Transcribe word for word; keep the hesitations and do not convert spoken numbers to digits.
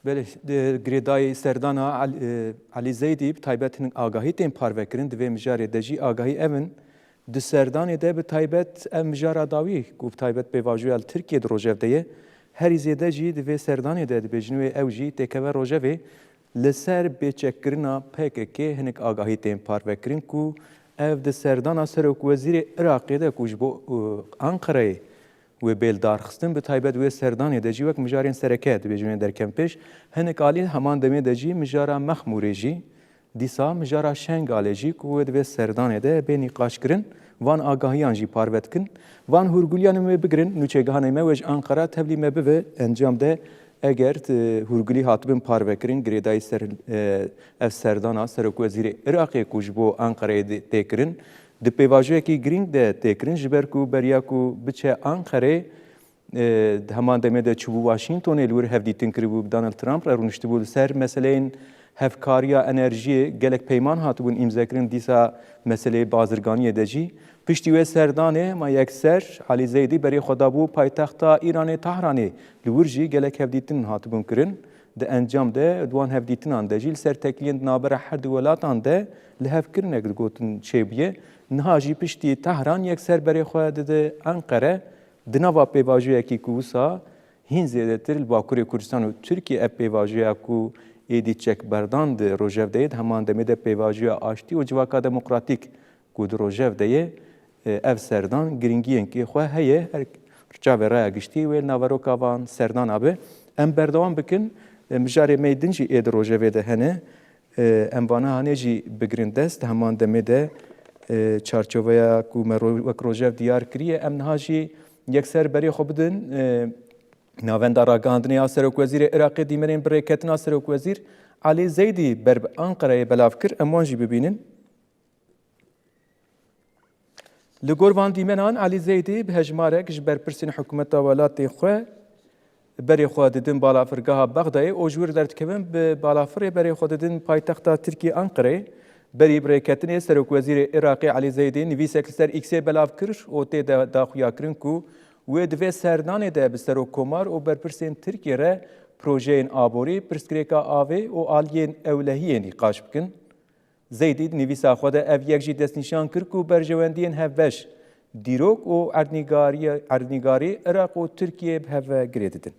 Belê, girêdayî serdana Elî Zeydî bi taybet hinek agahî tên parvekirin. Di vê mijarê de jî agahî ev in. Di serdanê de bi taybet ev mijara dawî ku bi taybet pêvajoya li Tirkiyê di rojevê de ye, herî zêde jî di vê serdanê de dibêjin wê ew jî têkeve rojevê. Li ser bêçekkirina P K K hinek agahî tên parvekirin ku ev di serdana serokwezîrê Iraqê de ku ji bo Anqereyê wê bê lidarxistin, bi taybet wê serdanê de jî wek mijarên sereke dibêjin wê derkevin pêş. Hinek alî heman demê de jî mijara Mexmûrê jî, dîsa mijara Şengalê jî ku wê di vê serdanê de bê nîqaşkirin, van agahiyan jî parve dikin. Van hûrguliyan wê bigirin, nûçegihanê me wê ji Anqara tevlî me bibe, encam de eger hûrgulî hatibin parvekirin, girêdayî ser ev serdana serokwezîrê Iraqê ku ji bo Anqereyê tê kirin, di pêvajoyekî girîng de tê kirin, ji ber ku beriya ku biçe Anqerê, di heman demê de çûbû Washingtonê, li wir hevdîtin kiribû bi Donald Trump re, rûniştibû li ser meseleyên hevkariya enerjiyê, gelek peyman hatibûn îmzekirin, dîsa meseleyê bazirganiyê de jî. Piştî wê serdanê, ma yekser Elî Zeydî berê xwe dabû paytexta Îranê Tahranê, li wir jî gelek hevdîtin hatibûn kirin. Di encam de, di wan hevdîtinan de jî li ser tekliyên di navbera her du welatan de lihevkirinek digotin çêbûye. Niha jî piştî Tehran yekser berê xwe dide Enqere, di nava pêvajoyekî ku wisa hîn zêdetir li Bakurê Kurdistan û Tirkiye ev pêvajoya ku êdî çekberdan di rojevê de ye, di heman demê de pêvajoya aştî û civaka demokratîk ku di rojevê de ye, ev serdan girîngiyên kê xwe heye, her çavê raya giştî wê li naveroka van serdana be. Em berdewam bikin, mijarê me din jî ê di rojevê de hene. Em vana hanê jî bigirin dest, di heman demê de çarçoveya ku me wek rojev diyar kiriye, em niha jî yekser berê xwe bidin Navenda Ragihandinê ya Serokwezîrê Iraqê dîmenên bi rêketina Serokwezîr Elî Zeydî ber bi Anqereyê belav kir. Em wan jî bibînin. Li gor van dîmenan, Elî Zeydî bi hejmarek ji berpirsên hikûmeta welatê xwe berê xwe didin balafirgeha Bexdayê û ji wir derdikevin bi balafirê berê xwe didin paytexta Tirkiyê Anqereyê. Berî bi rêketinê Serokwezîrê Iraqê Elî Zeydî nivîsek li ser X'ê belav kir û tê de daxuyakirin ku wê di vê serdanê de bi Serokkomar û berpirsên Tirkiyê re projeyên aborî, pirsgirêka avê û aliyên ewlehiyê nîqaş bikin. Zeydî di nivîsa xwe de ev yek jî destnîşan kir ku berjewendiyên hevbeş, dîrok û erdnîgarî Iraq û Tirkiyê bi hev ve girê didin.